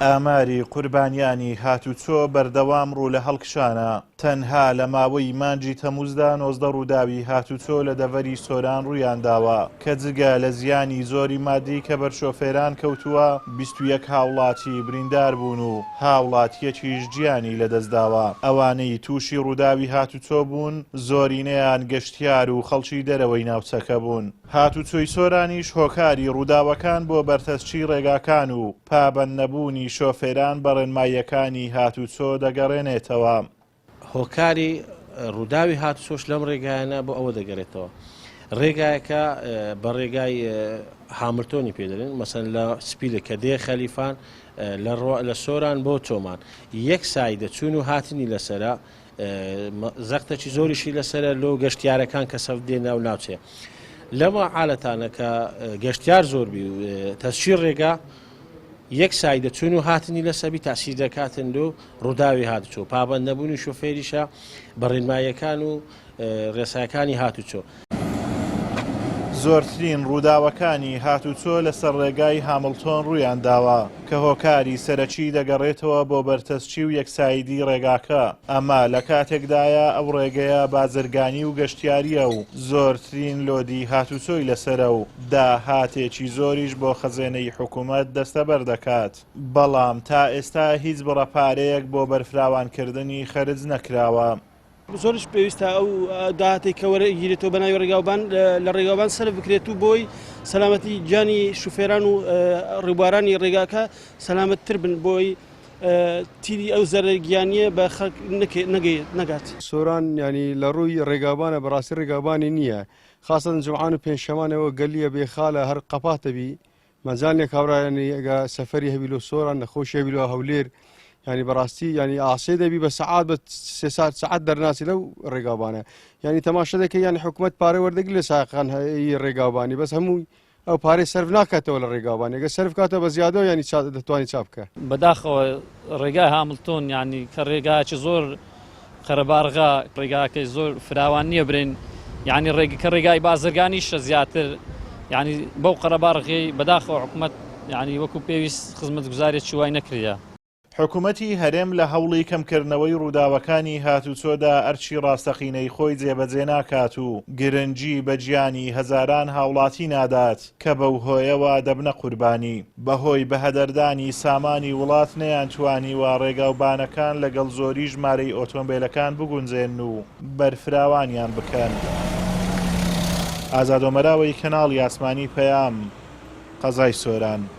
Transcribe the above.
ئاماری قوربانیانی هاتوچۆ بەردەوام ڕوو لە هەڵکشانە، تەنها لە ماوەی مانگی تەموزدا 19 ڕووداوی هاتوچۆ لە دەڤەری سۆران ڕوویانداوە کە جگە لە زیانی زۆری مادی کە بەر شۆفێران کەوتووە 21 هاوڵاتی بریندار بوون و هاوڵاتییەکیش گیانی لەدەستداوە. ئەوانەی تووشی ڕووداوی هاتوچۆ بوون زۆرینەیان گەشتیار و خەڵکی دەرەوەی ناوچەکە بوون. هاتوچۆی سۆرانیش هۆکاری ڕووداوەکان بۆ بەرتەسکی ڕێگاکان و پابەندنەبوونی شۆفێران بە ڕێنماییەکانی هاتوچۆ دەگەڕێنێتەوە. هۆکاری ڕووداوی هاتوچۆش لەم ڕێگایانە بۆ ئەوە دەگەرێتەوە ڕێگایەکە بە ڕێگای هاملتۆنی پێ دەرێن مەسەن لە سپیلە کە دێ خەلیفان لە سۆران بۆ چۆمان یەک سایدە چوون و هاتنی لەسرە زەختەکی زۆریشی لەسرە لۆ گەشتیارەکان کە سەف دێ ناو ناوچەیە لەمە عالەتانە کە گەشتیار زۆر بی تەسچی ڕێگا یەک سایدە چون و هاتنی لەسەبی تاسیر دەکاتن لۆ ڕووداوی هاتوچۆ پابەند نەبوونی شۆفێریشە بە ڕێنماییەکان و ڕێساکانی هاتوچۆ. زۆرترین ڕووداوەکانی هاتوچۆ لەسەر ڕێگای هامڵتۆن ڕوویانداوە، کە هۆکاری سەرەکی دەگەڕێتەوە بۆ بەرتەسکی و یەکسایدی ڕێگاکە، ئەمە لە کاتێکدایە ئەو ڕێگەیە بازرگانی و گەشتیارییە و زۆرترین لۆدی هاتوچۆی لەسەرە و داهاتێکی زۆریش بۆ خەزێنەی حکومەت دەستەبەر دەکات، بەڵام تا ئێستا هیچ بڕە پارەیەک بۆ بەرفراوانکردنی خەرج نەکراوە. زۆریش پێویستە ئەو داهاتەی کە وەرئەگیرێتەوە بە ناوی ڕێگاوبان لە ڕێگاوبان سەرف بکرێت و بۆی سەلامەتی گیانی شوفێران و ڕێبوارانی ڕێگاکە سەلامەتتر بن بۆی تیری ئەو زەرەر گیانیە بە خەڵک نەگات. سۆران یانی لە ڕووی ڕێگاوبانە بەڕاستی ڕێگاوبانی نییە خاسەتەن جومعان و پێنجشەمانەوە گەلیە بێ خالە هەر قەپاتە بی مەجال نیە کابرا یانی ئەگە سەفەری هەبی لۆ سۆران نەخۆشی هەبی لۆ هەولێر ینی بەڕاستی ینی ئاسێ دەبی بە سەعات بە سێ ساعت سەعات دەرناچی لەو ڕێگاوبانە ینی تەماشا دەکەی ینی حکوومەت پارە وەردەگری لە ساقان ڕێگاوبانی بەس هەمووی ئەو پارەی سەرف ناکاتەوە لە ڕێگاوبانی ئەگە سەرف کاتەوە بە زیادەوە ینی دەتوانانی چا بکە. بەداخەوە ڕێگای هاملتۆن یانی کە ڕێگایەکی زۆر قەرەباڵغە ڕێگاکەی زۆر فراوان نییە برێن یعنی ڕێگەکە ڕێگای بازرگانیشە زیاتر یعنی بەو قەرەباڵغی بەداخەوە حکومەت یعنی وەکو پێویست خزمەتگوزارێکی وای نەکردە. حکومەتی هەرێم لە هەوڵی کەمکردنەوەی ڕووداوەکانی هاتوچۆدا ئەرکی ڕاستەقینەی خۆی جێبەجێ ناکات و گرنگی بە گیانی هەزاران هاوڵاتی نادات کە بەو هۆیەوە دەبنە قوربانی. بەهۆی بەهەدەردانی سامانی وڵات نەیانتوانیوە ڕێگاوبانەکان لەگەڵ زۆری ژمارەی ئۆتۆمبێلەکان بگونجێنن و بەرفراوانیان بکەن. ئازاد ئۆمەراوەی کەناڵی ئاسمانی پەیام، قەزای سۆران.